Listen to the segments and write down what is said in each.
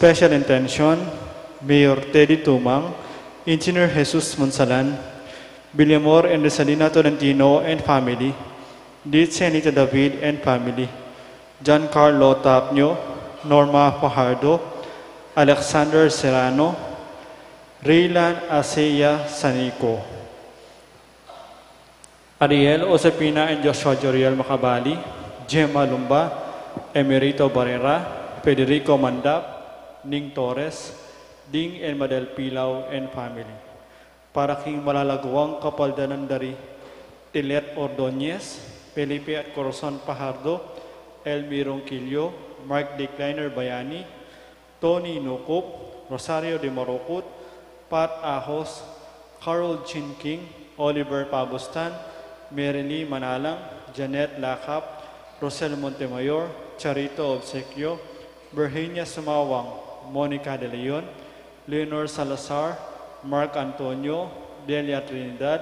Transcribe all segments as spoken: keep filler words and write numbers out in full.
Special intention, Mayor Teddy Tumang, Engineer Jesus Munsalan, Villamor and Rosalina Tolentino and family, Ditz Anita David and family, Giancarlo Tapnio, Norma Fajardo, Alexander Serrano, Raylan Asea Sanico. Ariel Josepina and Joshua Joriel Macabali, Gemma Lumba, Emerito Barrera, Federico Mandap, Ning Torres, Ding and Madel Pilau and family. Para king malalaguang kapaldanan da ri Tilet Ordonez, Felipe at Corazon Fajardo, Elmi Ronquillo, Mark Decliner Bayani, Tony Nucup, Rosario de Marucut, Pat Ahos, Carol Chin King, Oliver Pabustan, Mary Lee Manalang, Janet Lacap, Rosel Montemayor, Charito Obsequio, Virginia Sumawang, Monica De Leon, Leonor Salazar, Mark Antonio, Delia Trinidad,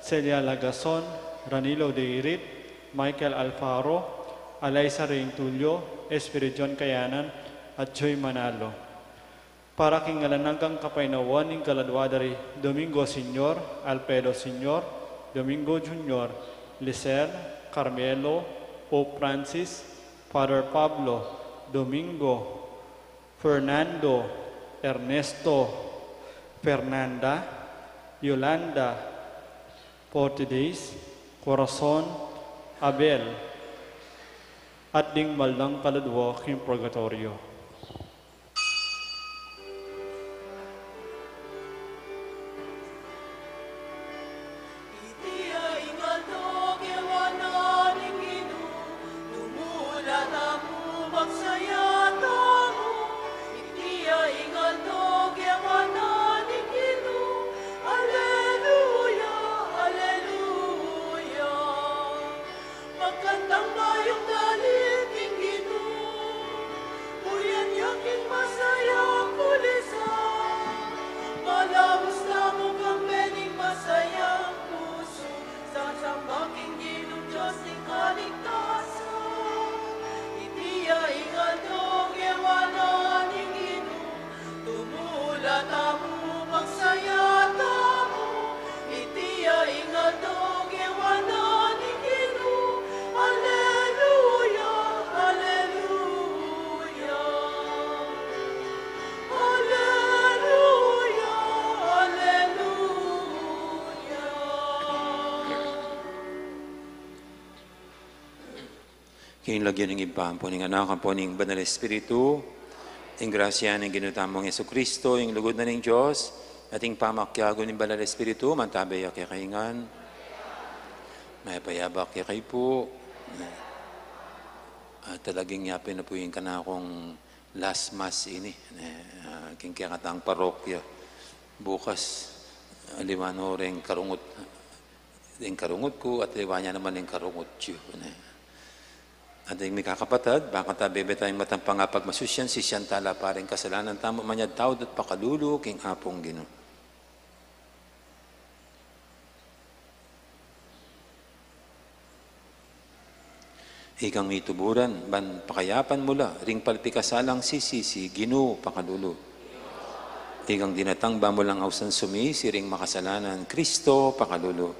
Celia Lagason, Ranilo Deirit, Michael Alfaro, Alaisa Reintulio, Espiridion Kayanan, at Joy Manalo. Para king alang anggang kapaynawan ning kaladua da ri Domingo Senior, Alfredo Senior, Domingo Junior, Lisel, Carmelo, Pope Francis, Father Pablo, Domingo, Fernando, Ernesto, Fernanda, Yolanda, Forty Days, Corazon, Abel, at ding malang kaladua king purgatorio. Iti ya ing aldo gewa na ning Ginu, tumula tamu, magsaya tamu. Iti ya ing aldo gewa na ning Ginu, aleluya, aleluya. Magkantang mayung dalit king Ginu, purian ya king masayang kulisan. Malabus tamu kambe ning masayang pusu, sasamba king Ginung Dios ning kaligtasan. Iti ya ing aldo gewa na ning Ginu, tumula tamu, magsaya tamu, iti ya ing aldo gewa na ning Ginu. Aleluya, aleluya. Aleluya, aleluya. King lagyu ning Ibpa, ampo ning Anak, ampo ning Banal Espiritu, ing grasya ning Ginu tamung Jesucristo, ing lugud na ning Dios, at ing pamakiabe ning Banal Espiritu, mantabe ya kekayu ngan. Mayap a yabak kekayu pu. At talagang yapin na pu ing kanakung last mass ini, ne, ah, king kekatang parokya. Bukas, aliwa no reng karungut, reng karungut ku, at aliwa na naman reng karungut yu, ne. At ing mikakapatad, baka ta bebe tayung matampang apagmasusyan, sisian tala pa ring kasalanan tamu, manyad taud at pakalulu king Apung Ginu. Ikang mituburan, ban pakayapan mu la ring palpikasalang sisisi, Ginu, pakalulu. Ikang dinatang ba mu lang ausan sumisi ring makasalanan, Kristo, pakalulu.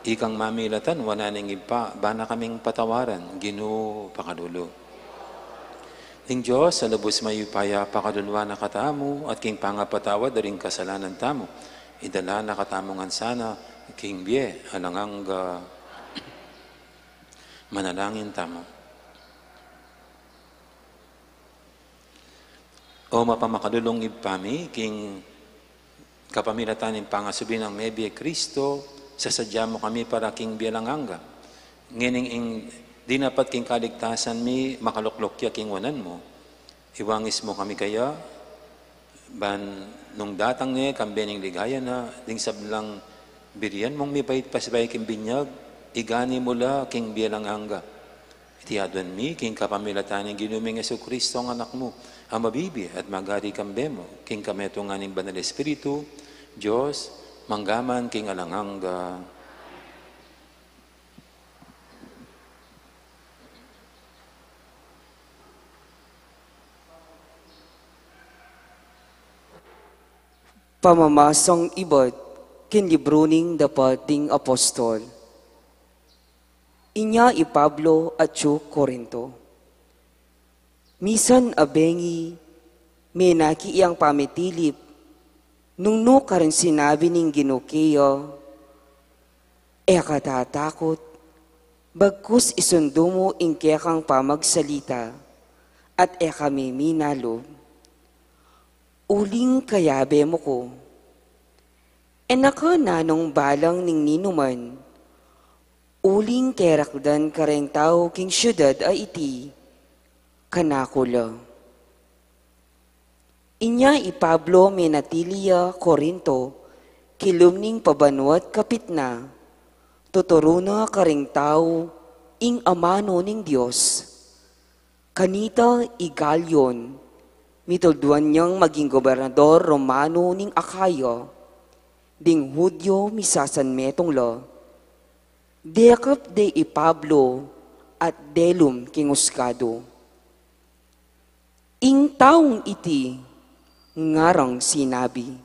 Ikang mamilatan wanan ning Ibpa, ba na kaming patawaran, Ginu, pakalulu. Ing Dios a lubus mayupaya, pakaluluan na katamu, at king pangapatawad da ring kasalanan tamu, idala na katamu ngan sana king bie alang angga. Manalangin tamu. O mapamakalulung Ibpa mi, king kapamilatan ning pangasubli nang mebie Kristo, sasadya mu kami para king bie alang angga. Ngening ing dinapat king kaligtasan mi, makalukluk ya king wanan mu. Iwangis mu kami kaya, ban nung datang ne kambe ning ligaya na, ding sablang birian mung mipait pasibayu king binyag, igani mu la king bie alang angga. Iti aduan mi king kapamilatan ning Ginu ming Jesucristo a Anak mu, a mabibie at magari kambe mu, king kametungan ning Banal Espiritu, Dios, mangga man king alang angga. Pamamasang ibat king libru ning Dapat ding Apostol. Inya i Pablo atyu Corinto. Misan a bengi, menaki yang pamitilip, nung nu karin sinabi ning Ginu keya, "E ka tatakut, bagkus isundu mu ing kekang pamagsalita, at e ka miminalub." Uling kayabe mu ku, "E na ka nanung balang ning ninuman, uling kerakdan kareng tau king siudad a iti," kanaku la. Inya i Pablo menatili ya Corinto, kilub ning pabanua't kapitna, tuturu na kareng tau ing amanu ning Dios. Kanita i Galion, mitulduan yang maging gobernador Romano ning Akaya, ding Judio misasanmetung la. Dekap de i Pablo at delum king husgadu. Ing taung iti ngarang sinabi,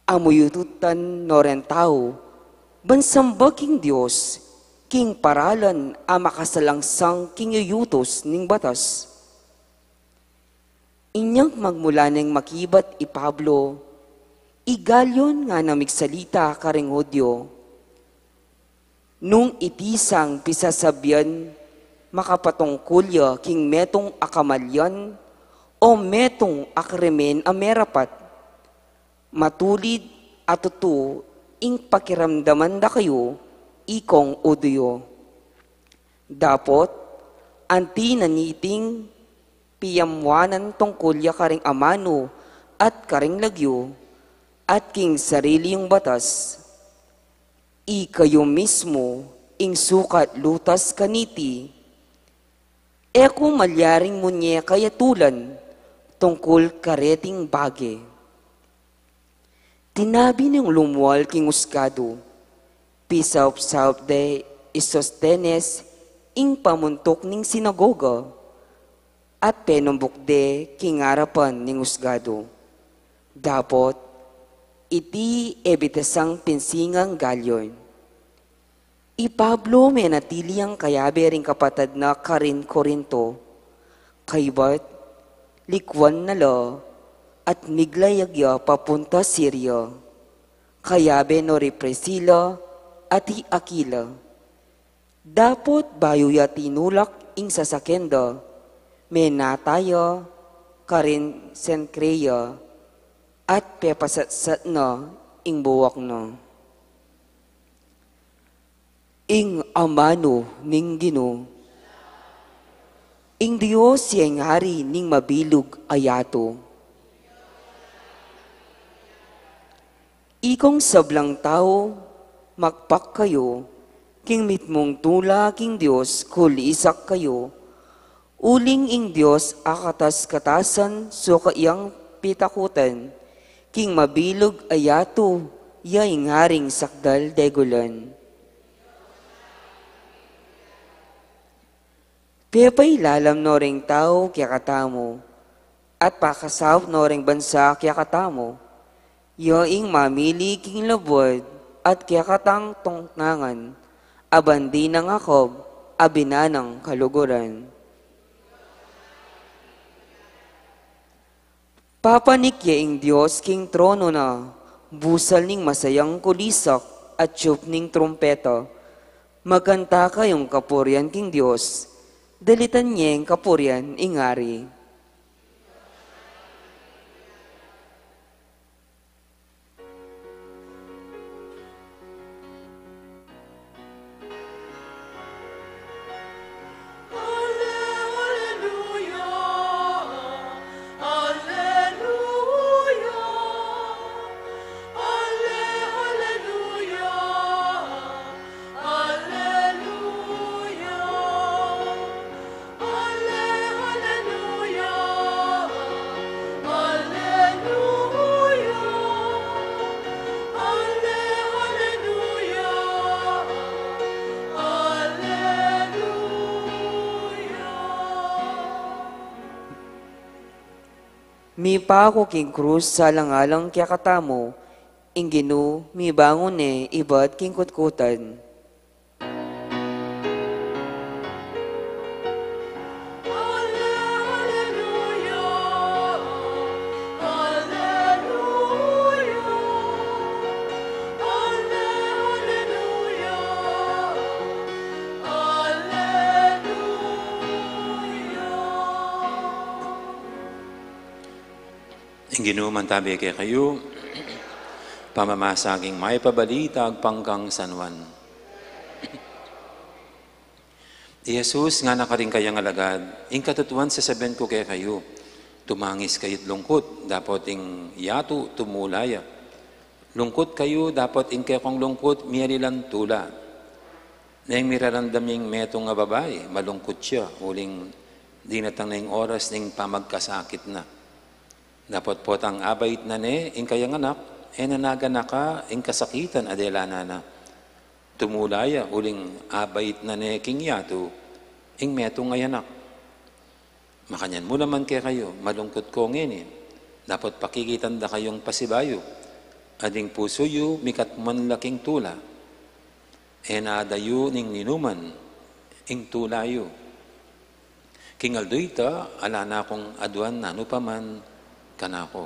amuyututan no reng tau, ban samba king Dios, king paralan a makasalangsang king yuyutus ning batas. Inyang magmula neng makibat i Pablo, i Galion ngana migsalita karing Judio. Nung iti sang pisasabian makapatungkul ya king metung a kamalian o metung a krimen a merapat, matulid a tutu ing pakiramdaman da kayu, ikong Judio. Dapot, anti na niting piyamuanan tungkul ya karing amanu at karing lagyu, at king sarili yung batas, ikayu mismu ing sukat lutas kaniti, e ku malyaring munye kayatulan tungkul kareting bage. Tinabi neng lumual king husgadu, pisaup-saup de i Sostenes ing pamuntuk ning sinagoga, at penumbuk de king arapan ning husgadu. Dapot, iti e bitasang pinsingang Galion. I Pablo menatili yang kayabe ring kapatad na karin Corinto. Kaybat, likuan na la at miglayag ya papunta Siria. Kayabe no ri Priscila at i Aquila. Dapot bayu ya tinulak ing sasakyan da, menata ya karin Cencrea at pepasatsat na ing buak na. Ing amanu ning Ginu. Ing Dios ya ing Ari ning mabilug a yatu. Ikong sablang tau, magpak kayu, king mitmung tula king Dios kulisak kayu, uling ing Dios a katas-katasan sukat yang pitakutan, king mabilug a yatu ya ing Aring sakdal degulan. Pepailalam no reng tau kekatamu, at pakasaup no reng bansa kekatamu, ya ing mamili king labuad at kekatang tunangan, a bandi nang Jacob a binanang kaluguran. Papanik ya ing Dios king trono na, busal ning masayang kulisak at tiyup ning trumpeta. Magkanta kayung kapurian king Dios, dalitan yeng kapurian ing Ari. Mipaku king krus alang-alang kekatamu, ing Ginu mibangun ne ibat king kutkutan. Ing Ginu mantabi kekayu. Pamamasa king Mayap a Balita agpang kang San Juan. I Jesus ngana karing kayang alagad, ing katutuan sasabian ku kekayu, tumangis kayu't lungkut, dapot ing yatu tumula ya. Lungkut kayu, dapot ing kekong lungkut miyalilan tula. Neng miraramdam ing metung a babai, malungkut ya, uling dinatang na ing oras ning pamagkasakit na. Dapot potang abait na ne ing kayang anak, e na naganaka ing kasakitan a delanan na. Tumula ya, uling abait na ne king yatu ing metung a anak. Makanyan mu naman kekayu, malungkut ko ngeni, dapot pakikitan da kayung pasibayu, at ing pusu yu mikat man la king tula. E na adayu ning ninuman ing tula yu. King aldo ita, ala na kung aduan nanu pa man kanaku.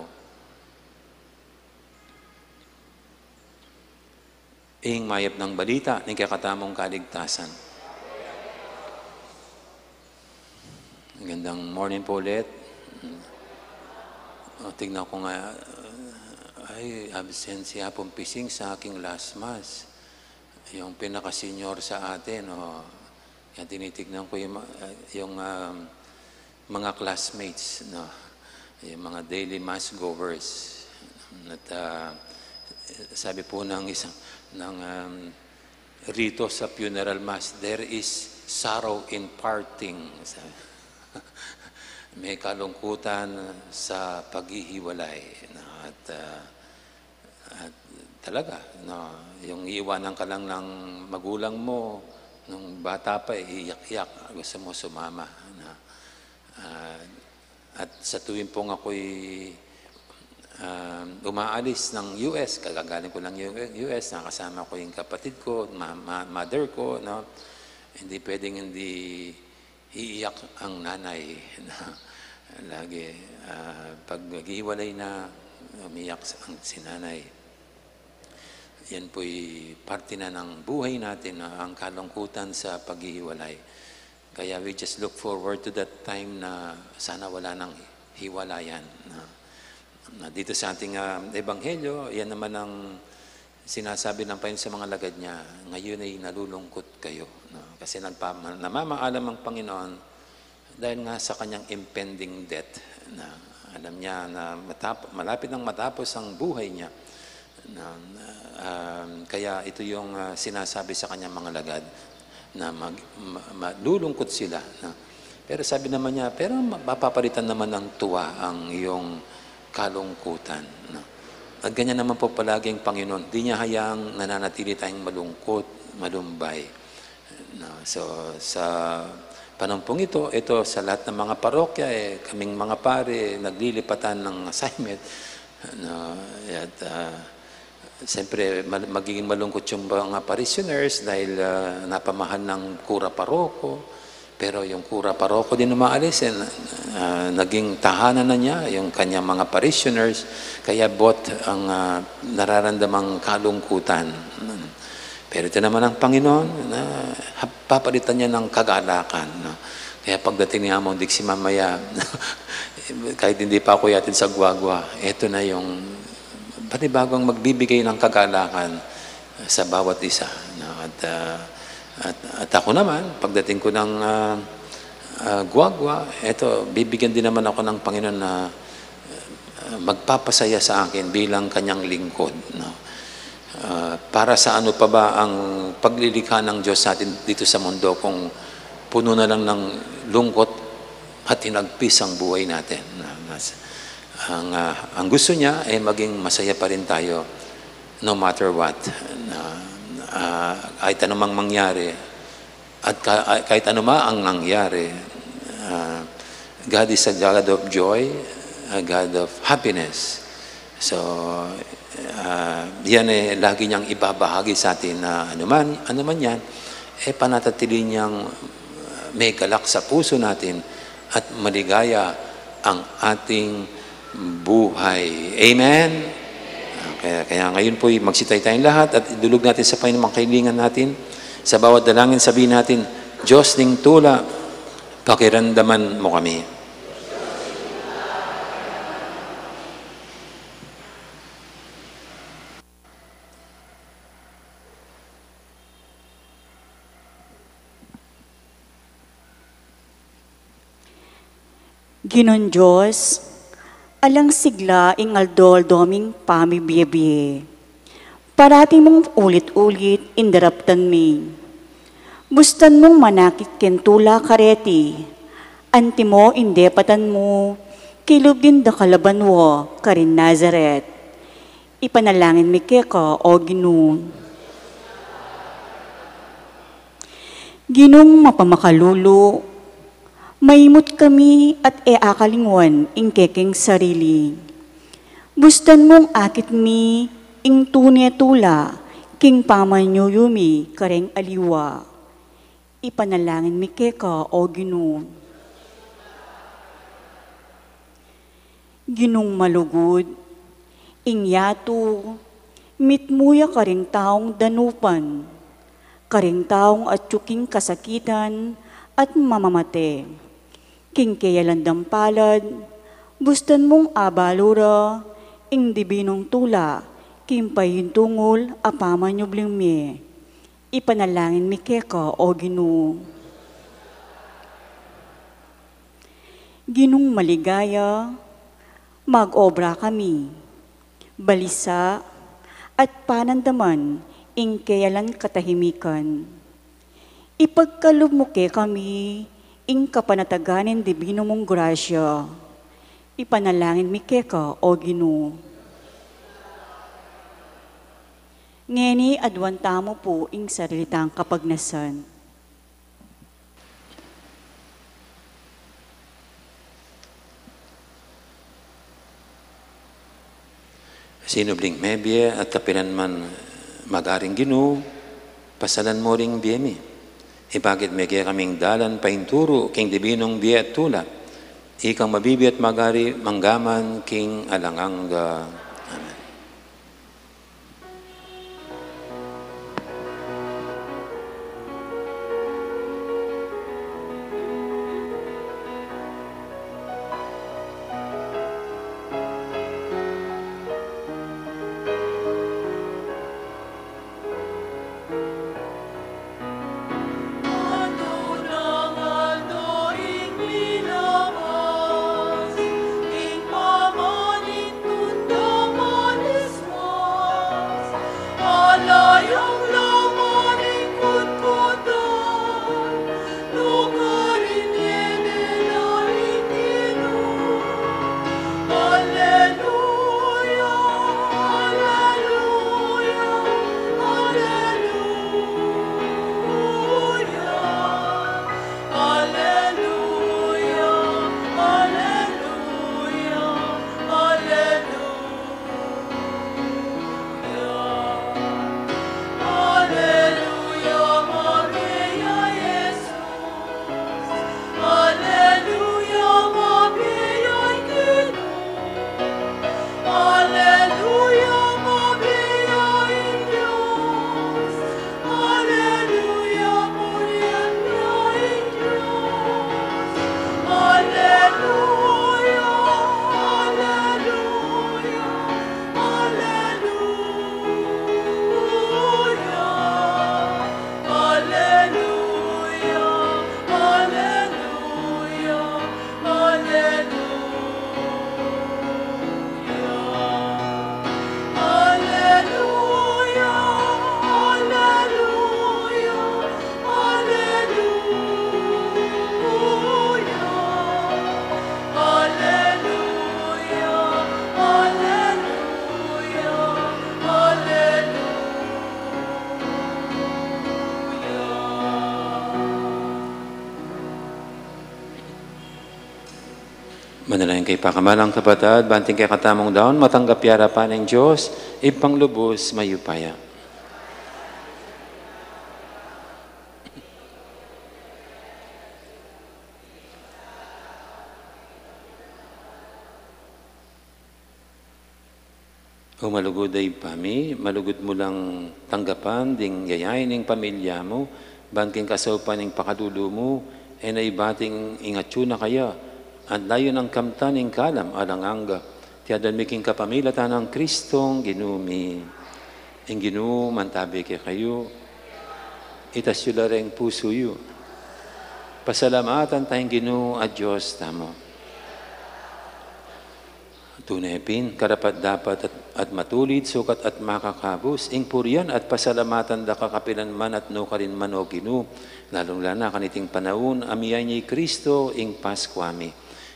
Ing mayap nang balita ning kekatamung kaligtasan. Magandang morning po ulit. O, tingnan ko nga, ay, absent si Apong Pising sa aking last mass. Yung pinaka-senior sa atin, o, yan, tinitignan ko yung ma-, yung, um, mga classmates, no? Yung mga daily mass goers. At, ah, sabi po ng isang, ng, um, rito sa funeral mass, "There is sorrow in parting." Sabi, may kalungkutan sa paghihiwalay, no? At, ah, At talaga, no, yung iiwanan ka lang ng magulang mo, nung bata pa, iiyak-iyak, gusto mo sumama, no? Ah, at sa tuwing pong ako'y, ah, umaalis ng U S, kagagaling ko lang yung U S, nakasama ko yung kapatid ko, ma-, ma-, mother ko, no? Hindi pwedeng hindi iiyak ang nanay. Lagi, ah, pag maghiwalay na, umiyak ang si nanay. Yan po'y parte na ng buhay natin, na ang kalungkutan sa paghihiwalay. Kaya we just look forward to that time na sana wala nang hiwalayan, na, na dito sa ating, ah, ebanghelyo, yan naman ang sinasabi ng Panginoon sa mga lagad niya, "Ngayon ay nalulungkot kayo, no? Kasi nagpa-, namamaalam ang Panginoon dahil nga sa kanyang impending death." Na alam niya na matap-, malapit nang matapos ang buhay niya. Na, um, kaya ito yung, ah, sinasabi sa kanyang mga lagad na mag-, ma-, malulungkot sila, no? Pero sabi naman niya, "Pero ma-, mapapalitan naman ng tuwa ang iyong kalungkutan," no? At ganyan naman po palagi ang Panginoon. Di niya hayaang nananatili tayong malungkot, malumbay. No? So, sa panahon pong ito, ito sa lahat ng mga parokya, eh, kaming mga pare, naglilipatan ng assignment. No? At, ah, siyempre, mal-, magiging malungkot yung mga parishioners dahil, ah, napamahal ng kura paroko. Pero yung kura paroko din umaalis, eh, ah, naging tahanan na niya yung kanyang mga parishioners. Kaya bot ang, ah, nararamdamang kalungkutan. Pero ito naman ang Panginoon, na hap-, papalitan niya ng kagalakan, no? Kaya pagdating ni Among Dixie mamaya, kahit hindi pa ako ihatid sa guagua, eto na yung panibagong magbibigay ng kagalakan sa bawat isa, no? At, ah, at, at ako naman, pagdating ko ng, ah, ah, guagua, eto, bibigyan din naman ako ng Panginoon na, ah, magpapasaya sa akin bilang kanyang lingkod, no? Ah, para sa ano pa ba ang paglilikha ng Diyos sa atin dito sa mundo kung puno na lang ng lungkot at hinagpis ang buhay natin? Na, nas-, ang, ah, ang gusto niya ay maging masaya pa rin tayo no matter what. Na, ah, kahit anumang mangyari, at ka-, ah, kahit anuma ang nangyari, ah, God is a God of joy, a God of happiness. So, ah, yan e lagi niyang ibabahagi sa atin na anuman, anuman yan, e panatatili niyang may galak sa puso natin at maligaya ang ating buhay. Amen? Kaya, kaya ngayon po'y magsitay tayong lahat at idulog natin sa Panginoon ang kahilingan natin. Sa bawat dalangin, sabihin natin, "Diyos ning tula, pakiramdaman mo kami." Ginung Dios, alang sigla ing aldo-aldo ming pamibie-bie. Parati mung ulit-ulit ing daraptan mi. Bustan mung manakit keng tula kareti, antimo ing depatan mu, kilub ding dakal a banua karin Nazaret. Ipanalangin mi keka, O Ginu. Ginung mapamakalulu, maimut kami at e akalingwan ing kekeng sarili. Bustan mung akit mi ing tune tula king pamanyuyu mi kareng aliwa. Ipanalangin mi keka, O Ginu. Ginung malugud, ing yatu mitmu ya karing taung danupan, karing taung atyu king kasakitan at mamamate. King keyalan dang palad, bustan mung abalu ra ing dibinung tula king payintungul a pamanyubling mie. Ipanalangin mi keka, O Ginu. Ginung maligaya, mag-obra kami, balisa at panandaman ing keyalan katahimikan. Ipagkalub mu kekami ing kapanatagan ning dibinu mung grasya. Ipanalangin mi keka, O Ginu. Ngeni aduan tamu pu ing sarili tang kapagnasan. Sinubling mebie at kapilan man, magaring Ginu, pasalan mu ring bie mi. Ipakit mu kekami ing dalan painturu king dibinung bie at tula. Ikang mabibie at magari manggaman king alang angga. Amen. Manalangin kayu pakamalan kung kapatad, ban ing kekatamung daun matanggap ya arapan ning Dios, Ibpang lubus mayupaya. O malugud a Ibpa mi, malugud mu lang tanggapan ding yayain ning pamilya mu, ban king kasaupan ning pakalulu mu, e na ibat ing atyu na kaya, at layun nang kamtan ning kalam alang angga. Iti adwan mi king kapamilatan nang Kristong Ginu mi. Ing Ginu mantabi kekayu. Itas yu la ring pusu yu. Pasalamatan taya ing Ginu a Dios tamu. Tune pin, karapat-dapat at, at matulid, sukat at makakabus, ing purian at pasalamatan da ka kapilan man at nukarin man, o Ginu, lalung-lala na kaniting panaun a miyayni Kristo ing Paskua mi.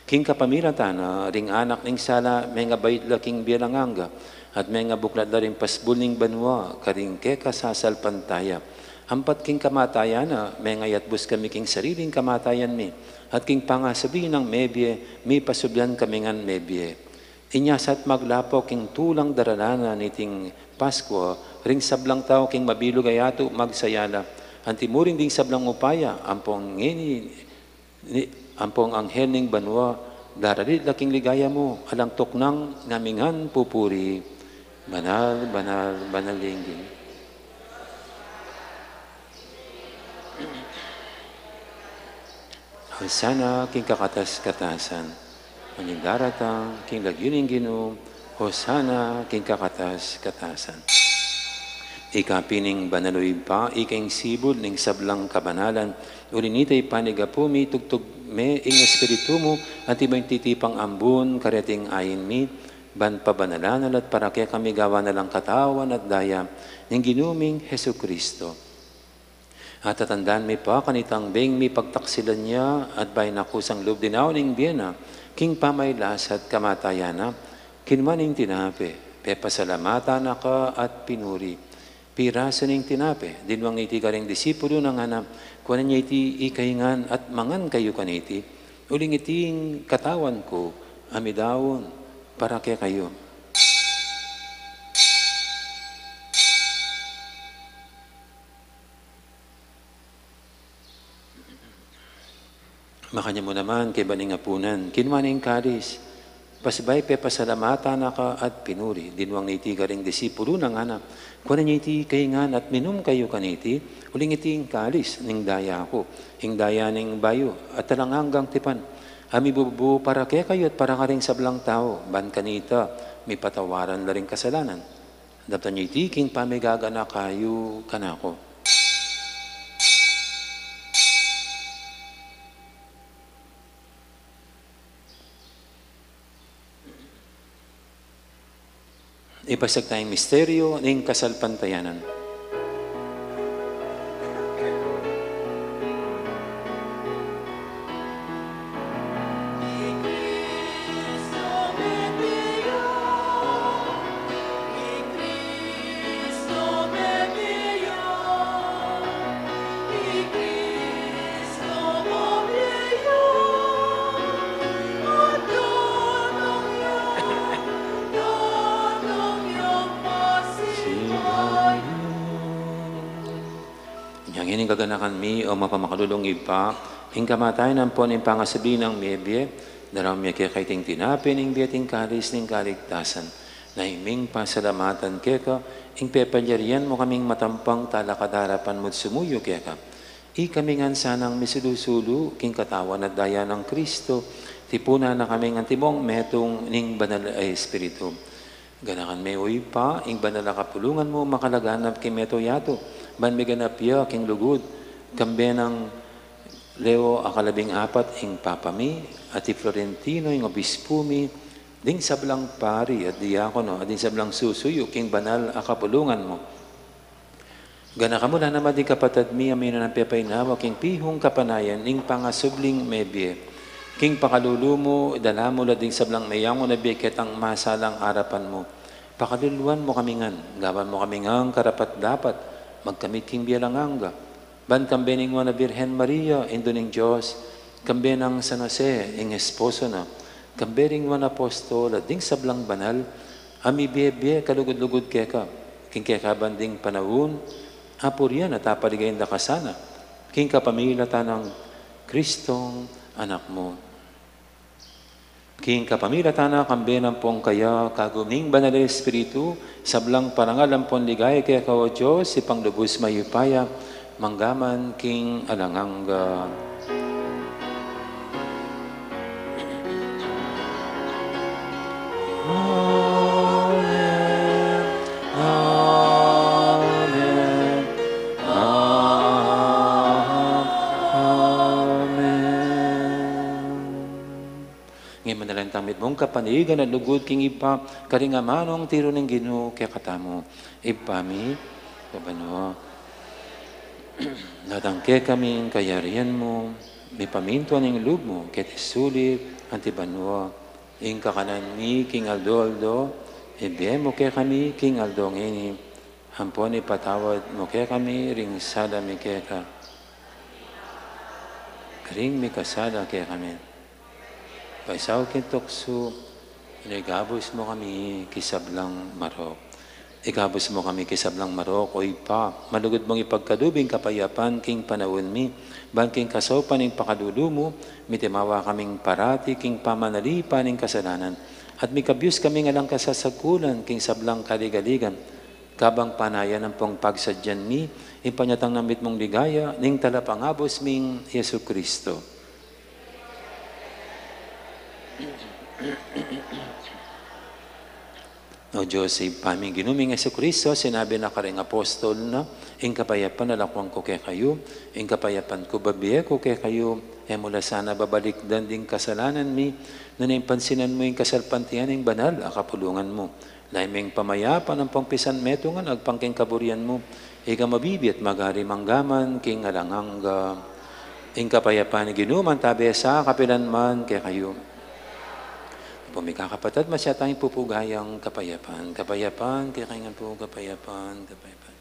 King kapamilatan na ring anak ning sala, mengabait la king bie alang angga, at mengabuklat la ring pasbul ning banua karing keka sasalpantaya. Ampat king kamatayan na, mengayatbus kami king sariling kamatayan mi, at king pangasubli nang mebie, mipasubli kami ngan mebie. Inya sa at maglapo king tulang daralan na niting Paskua, ring sablang tau king mabilug a yatu magsaya la, anti murin ding sablang upaya, ampong ngeni, ni, ampong anghel ning banua, daralit la king ligaya mu, alang tuknang ngan mi ngan pupuri. Banal, banal, banal ing Ginu. Hosana king kakatas-katasan. Maning daratang king lagyu ning Ginu, Hosana king kakatas-katasan. Ika pin ing banal, o Ibpa, ika ing sibul ning sablang kabanalan, uli na nita ipanyawad mu, tugtug me ing Espiritu mu, anti mangtitipang ambun kareting ain mi, ban pabanalan na la at para kekami gawan na lang katawan at daya ning Ginu ming Jesucristo. At tatandan mi pa kanitang beng mipagtaksilan ya, at bayu na kusang lub dinaun ing bie na, king pamagkasakit at kamatayan na, kinua ne ing tinape, pepasalamatan na ka at pinuri. Pirasu ne ing tinape, dinwang ne iti karing disipulu na, ngana, kuanan ye iti ikayu ngan at mangan kayu kaniti, uling iti ing katawan ku a midaun para kekayu. Makanyan mu naman kaybat ning apunan, kinua ne ing kalis, pasibayu pepasalamatan na ka at pinuri, dinwang ne iti karing disipulu na, ngana, kuanan ye iti ikayu ngan at minum kayu kaniti, uling iti ing kalis ning daya ku, ing daya ning bayu at alang anggang tipan, a mibubu para kekayu at para karing sablang tau, ban kanita mipatawaran la ring kasalanan. Daptan ye iti king pamiganaka yu kanaku. Ipasiag taya ing misteryu ning kasalpantayanan. Inya ngeni kaganakan mi, o mapamakalulung Ibpa, ing kamatayan ampon ing pangasubli nang mebie, daraun mi keka iting tinape ning bie at ing kalis ning kaligtasan, na ing ming pasalamatan keka, ing pepalyarian mu kaming matampang talakad king arapan mu at sumuyu keka. Ikami ngan sanang misulu-sulu king katawan at daya nang Kristo, tipunan na kaming antimong metung ning Banal a Espiritu. Ganakan me, o Ibpa, ing banal a kapulungan mu makalaganap king meto yatu, ban miganap ya king lugud, kambe nang Leo a kalabing apat ing Papa mi, at i Florentino ing Obispu mi, ding sablang pari at diakono, at ding sablang susuyu king banal a kapulungan mu. Ganakan mu la naman ding kapatad mi a minunang pepainawa king pihung kapanayan ning pangasubling mebie. King pakalulu mu, idala mu la ding sablang meyangu na bie ketang masalang arapan mu. Pakaluluan mu kami ngan, gawan mu kami ngan karapat-dapat magkamit king bie alang angga. Ban kambe ning Nuan a Birhen Maria, Indu ning Dios, kambe nang San Jose, ing esposo na, kambe ring nuan a apostol at ding sablang banal a mibie-bie kalugud-lugud keka, king kekaban ding panaun, apurian at apaligayan da ka sana, king kapamilatan nang Kristong Anak mu. King kapamilatan na, kambe na ampong kaya, kagum ning Banal a Espiritu, sablang parangal ampong ligaya keka, o Dios, Ibpang lubus mayupaya, mangga man king alang angga. Amen. Amen. Amen. Ngeni manalangin tang mitmung kapanigan at lugud king Ibpa, karing amanung tiru ning Ginu kekatamu. Ibpa mi, kabanua, datang kekami ing kayarian mu, mipamintuan ing lub mu keti sulip anti banua. Ing kakanan mi king aldo-aldo, ibie mu kekami king aldo ngeni, ampon ipatawad mu kekami ring sala mi keka, karing mikasala kekami. Paisaul king tuksu, nune ikabus mu kami king sablang marok. Ikabus mu kami king sablang marok, o Ibpa, malugud mung ipagkalub ing kapayapan king panaun mi, ban king kasaupan ning pakalulu mu, mitimawa kaming parati king pamanalipan ning kasalanan, at mikabius kaming alang kasasagkulan king sablang kaligaligan, kabang panayan ampong pagsadyan mi ing panyatang nang mitmung ligaya ning Talapangabus ming Jesucristo. O Dios, Ibpa mi, Ginu ming Jesucristo, sinabi na karing apostol na, ing kapayapan lalakwan ku kekayu, ing kapayapan ku babie ku kekayu, e mu la sana babalikdan ding kasalanan mi, nune pansinan mu ing kasalpantayanan ning banal a kapulungan mu. Lalam ning pamayapan ampong pisanmetungan agpang king kaburian mu, ika mabibie at magari mangga man king alang angga. Ing kapayapan ning Ginu mantabe sa kapilan man kekayu. Pu, mikakapatad, masyatang ipupugayang kapayapan. Kapayapan kekayu ngan pu, kapayapan, kapayapan.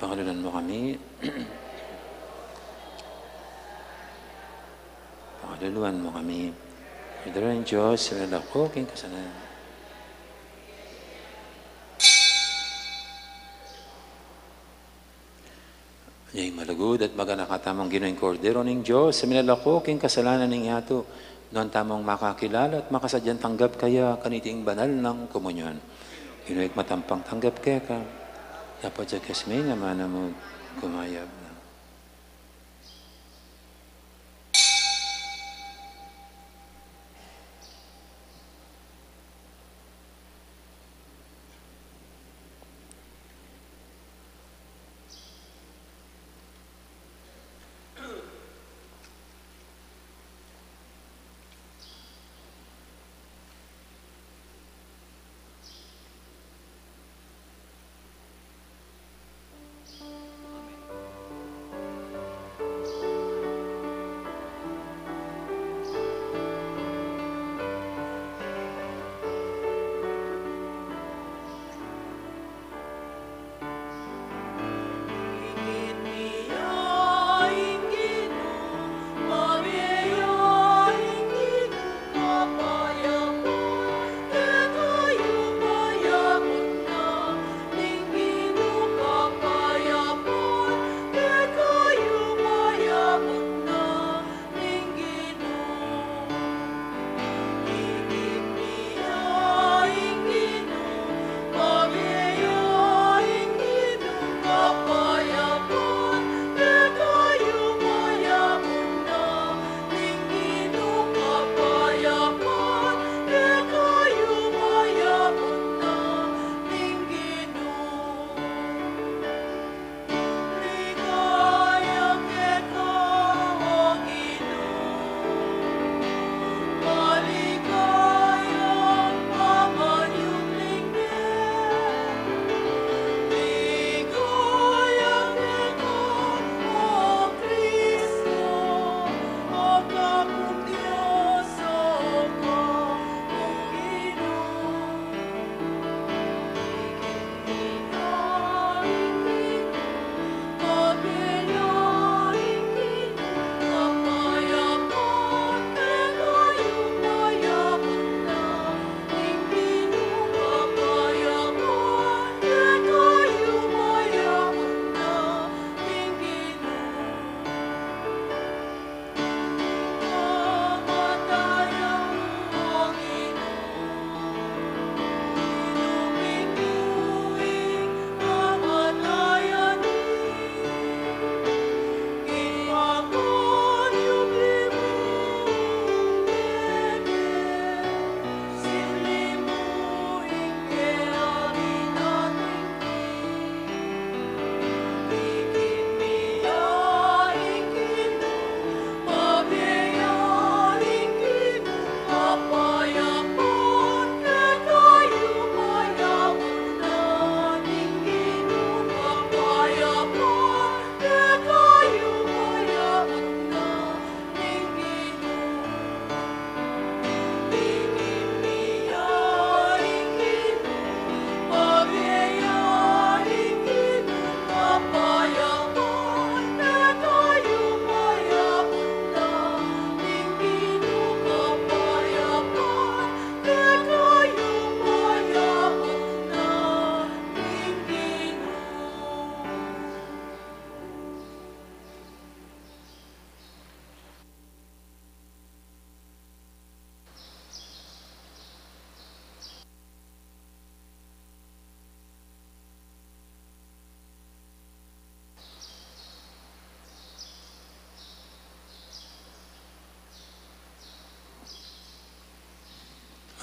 Pakaluluan mu kami. Pakaluluan mu kami. Ing Dios, lalako king kasalanan. Ing malugud at maganaka tamung Ginu, ing Kordero ning Dios, a milalako king kasalanan ning yatu, nuan tamung makakilala at makasadyang tanggap kaya kaniting banal nang komunyon. Ginu, ikmat ampong tanggap keka, dapot ya kes me ing amanu mu, kumayap na.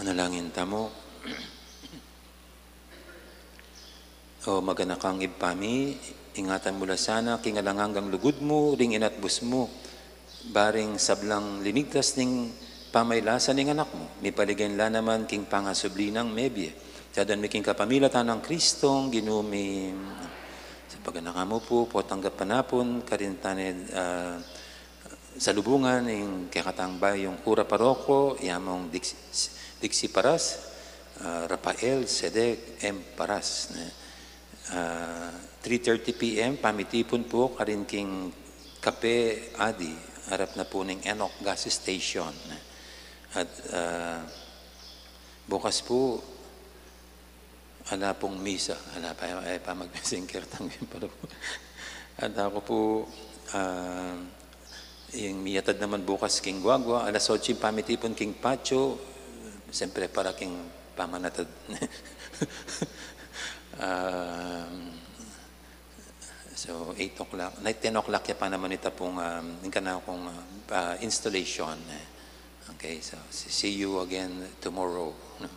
Manalangin tamu. O maganakang Ibpa mi, ingatan mu la sana king alang anggang lugud mu ring inatbus mu, baring sablang linigtas ning pamaylasa ning Anak mu, mipaligaya la naman king pangasubli nang mebie. Adwan mi king kapamilatan nang Kristong Ginu mi. Sa paganaka mu pu, potang gapanapan, karin tane, ah, salubungan ing kekatang bayung kura paroko, i among Dix-, Dixie Paras, ah, Rafael Sedek M Paras, ne. Ah, three thirty P M, pamitipun pu karin king Cafe Adi, arap na pu ning Enoc Gas Station, ne. At, ah, bukas pu, ala pung misa, ala pa, e pa magmisa ing keratang bayung paroko. At aku pu, ah, ing miyatad naman bukas king Guagua, alas otso ing pamitipun king patio, siyempre para king pamanatad. Ah, so, eight o'clock, na ten o'clock ya pa naman ita pung, ah, ing kanakung, ah, ah, installation, e. Okay, so, see you again tomorrow, no?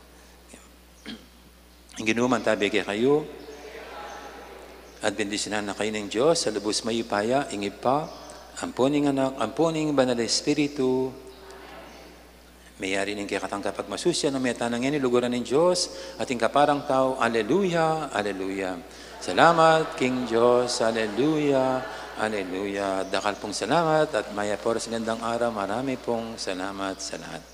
Ing Ginu mantabi kekayu. At bendisyunan na kayu ning Dios a lubus mayupaya, ing Ibpa, ampo ning Anak, ampo ning Banal a Espiritu. Meyari ning kekatang kapagmasusian, o meta na ngeni luguran ning Dios at ing kaparang tau. Aleluya, aleluya. Salamat king Dios. Aleluya, aleluya. Dakal pung salamat at mayap a oras, gandang araw. Marami pung salamat sa lahat.